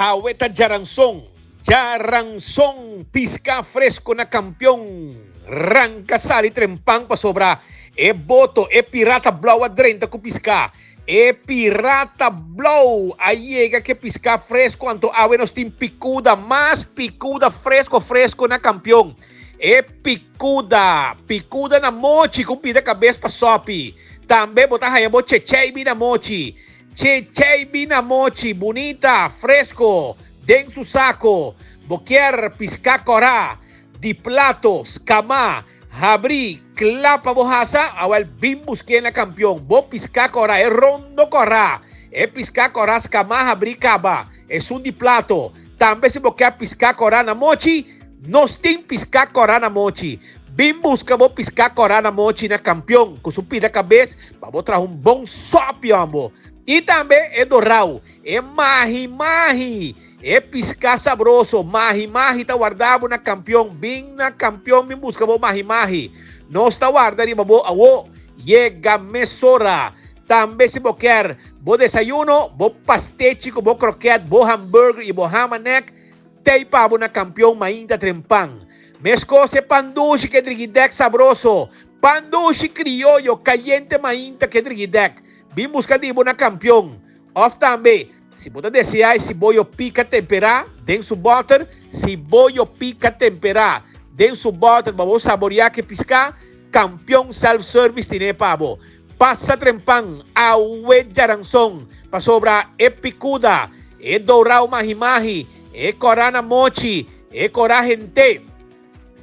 Awe ta djaranson, djaranson, piská fresko na kampion, ranka sali trempan pasobra e boto, e pirata blou a drenta ku piská. E pirata blou a yega ku e piská fresko anto awe nos tin pikuda, mas pikuda fresko fresko na kampion. E pikuda, pikuda na mochi ku pida kabes pa sòpi. Tambe bo ta haña bo checheibi na mochi. Chechei bina mochi, bunita, fresco, den su saco. Bo kier pisca cora, di plato, scama, habri, cla pa bo hasa? Awel bin busque na Campeon. Bo pisca cora, e rondo cora. E pisca cora scama, habri caba. Esun di plato. Tambe si bo kier pisca cora na mochi, nos tin pisca cora na mochi. Bin buska bo piská kòrá na mochi na kampion ku su pida kabes pa bo traha un bon sòpi òmbo. I tambe e dorau, e mahi mahi, e piská sabroso, mahi mahi ta warda bo na kampion. Bin na kampion bin buska bo mahi mahi. Nos ta warda riba bo awo. Yega mesora. Tambe si bo kier bo desayuno, bo pastechi ku bo kroket, bo hamburger i bo hamanek, Tei pa bo na kampion mainta trempan. Meskos e pan dushi ke drigidèk sabroso. Pan dushi krioyo kayente mainta ke drigidèk. Bin buska di bo na kampion. Òf tambe, si bo ta deseá e siboyo pika temperá den su bòter, siboyo pika temperá den su bòter pa bo saboriá ke piská, Kampion Self Service tine pa bo. Pasa trempan, awe djaranson, pasobra e pikuda, e dourao mahi-mahi, e kora na mochi, e kora hente,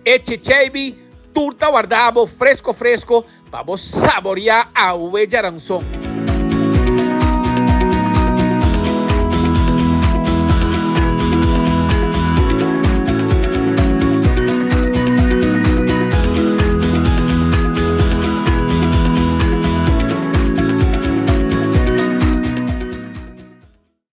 e checheibi, tur ta warda bo fresco fresco pa bo saboria awe djaranson.